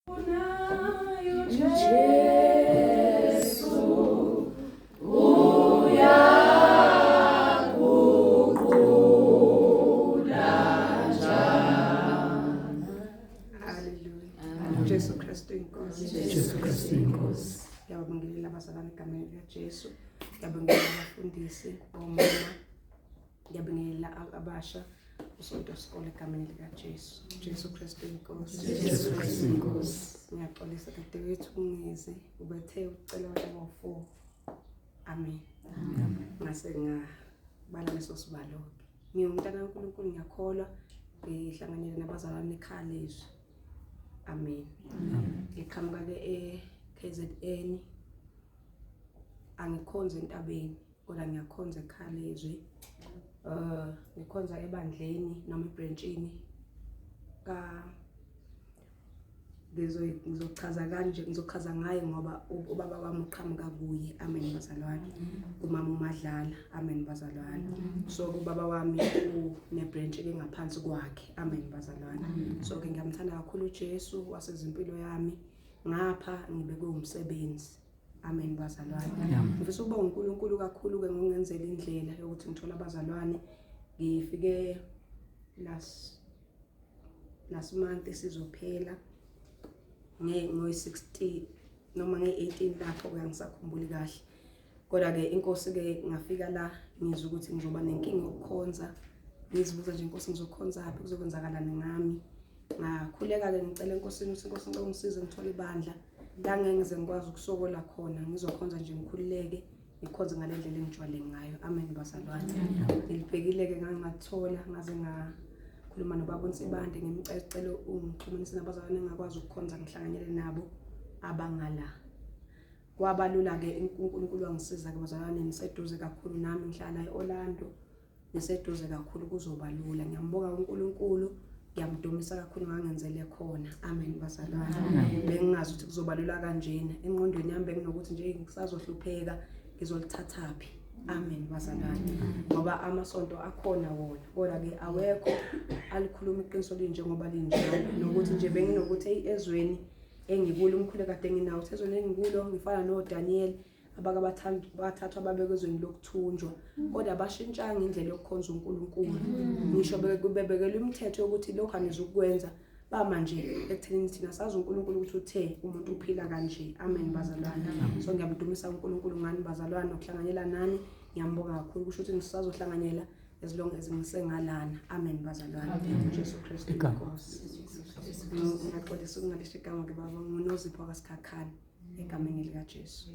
Unayo Jesu Hallelujah. Jesu Kristu inkosi. Jesu Kristu inkosi. Ngiyababingelela abazalwane egameni likaJesu. Ngiyabingelela abafundisi, omama. Ngiyabingelela abasha usonto sikole egameni likaJesu. Jesu Kristu inkosi. Jesu Kristu inkosi. Ngiyaxolisa dadewethu ungezi ubethe ucela abantu abawu-4. Amen. Ngase ngabala leso sibalo-ke. Ngiwumntana kaNkulunkulu ngiyakholwa ngihlanganyele nabazalwane ekhaya lezwi. Amen. Ngiqhamuka-ke e-KZN. Angikhonzi entabeni kodwa ngiyakhonza ekhaya lezwi. Ngikhonza ebandleni noma ebrentshini ka ngizochaza kanje ngizochaza ngaye ngoba ubaba wami uqhamuka kuye. Amen bazalwane. Umama uMadlala. Amen bazalwane. So ubaba wami une-branch ke ngaphansi kwakhe. Amen bazalwane. So ke ngiyamthanda kakhulu uJesu wasezimpilo yami. Ngapha ngibekwe umsebenzi. Amen bazalwane. Ngifisa ukuba uNkulunkulu kakhulu ke ngokungenzela indlela yokuthi ngithole abazalwane. Ngifike last month sizophela nge-16 noma nge-18 lapho ke angisakhumbuli kahle. Kodwa ke inkosi ke ngafika la ngizwa ukuthi ngizoba nenkinga yokukhonza. Ngizibuza nje inkosi ngizokhonza phi kuzokwenzakalani ngami. Ngakhuleka ke ngicela enkosini ukuthi inkosi ngicela ungisize ngithole ibandla la ngeke ngize ngikwazi ukusokola khona ngizokhonza nje ngikhululeke ngikhonze ngale ndlela engijwayele ngayo. Amen bazalwane. Ngilibhekile ke ngangathola ngaze ngakhuluma nobaba uNsibande ngimcela ungixhumanise nabazalwane engakwazi ukukhonza ngihlanganyele nabo abangala. Kwaba lula ke uNkulunkulu wangisiza ke bazalwane niseduze kakhulu nami ngihlala eOrlando niseduze kakhulu kuzoba lula. Ngiyambonga uNkulunkulu ngiyamdumisa kakhulu ngangenzele khona. Amen bazalwane. Bengingazi ukuthi kuzoba lula kanjena. Engqondweni yami benginokuthi nje ngisazohlupheka ngizolithathaphi. Amen bazalwane. Ngoba amasonto akhona wona kodwa ke awekho alikhuluma iqiniso linjengoba linjalo. Nokuthi nje benginokuthi ezweni engikulo umkhulu kade nginawo ezweni engikulo ngifana noDaniel abake bathathwa babekwe ezweni lokuthunjwa kodwa bashintshanga indlela yokukhonza uNkulunkulu. Ngisho bebekelwe imithetho yokuthi lokhu anizukwenza bama nje ekuthenini thina sazi uNkulunkulu ukuthi uthe umuntu uphila kanje. Amen bazalwane. So ngiyamdumisa uNkulunkulu ngani bazalwane nokuhlanganyela nani. Ngiyambonga kakhulu kusho ukuthi ngisazohlanganyela as long as ngisengalana. Amen bazalwane. Jesu Kristu inkosi. Ngiyaxolisa ukungalisho igama ke baba nguNozipho kaSikhakhane egameni likaJesu.